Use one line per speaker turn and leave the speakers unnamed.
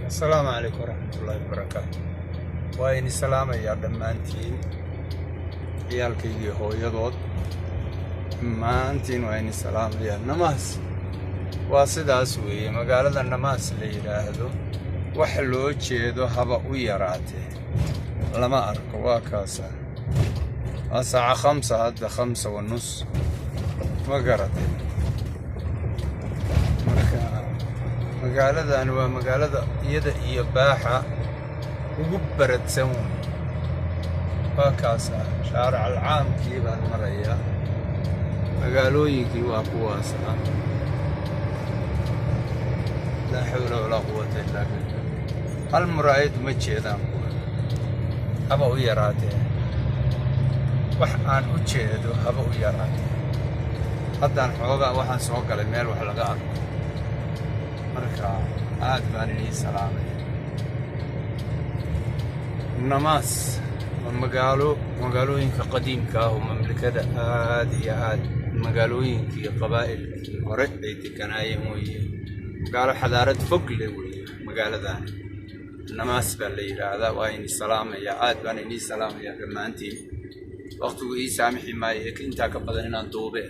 Asalaamu calaykum waraxmatullaahi wabarakaatu. Waa idin salaamayaa dhammaantiin, ciyaalkaygii, hooyadood, dhammaantiin waa idin salaamayaa. Namaas waa sidaas weeye. Magaalada Namaas la yidhaahdo wax loo jeedo haba u yaraatee lama arko. Waa kaasa, waa saaca 5 hadda, 5:30, ma garatay? Marka magaaladan waa magaalada iyada iyo baaxa ugu baradsan wey. Waa kaasa, shaaric alcaamkii baan marayaa. Magaalooyinkii waa kuwaasa. Laa xawla walaa quwata illaa billah. Hal muraayad uma jeedaan kuwa, haba u yaraatee. Wax aan u jeedo haba u yaraatee. Haddaan xoogaa waxaan soo galay meel wax laga arko. Marka aad baan inii salaamaya. Namaas waa magaalo magaalooyinka qadiimka ah oo mamlakada aad iyo aad magaalooyinkii qabaa'ilkii hore ay deganaayeen weeye. Magaalo xadaarad fog leh weeye. Magaaladan Namaas baa la yidhaahdaa. Waa ini salaamaya, aad baan inii salaamaya dhammaantiin. Waqtigu ii saamixi maayo intaa ka badan inaan duube.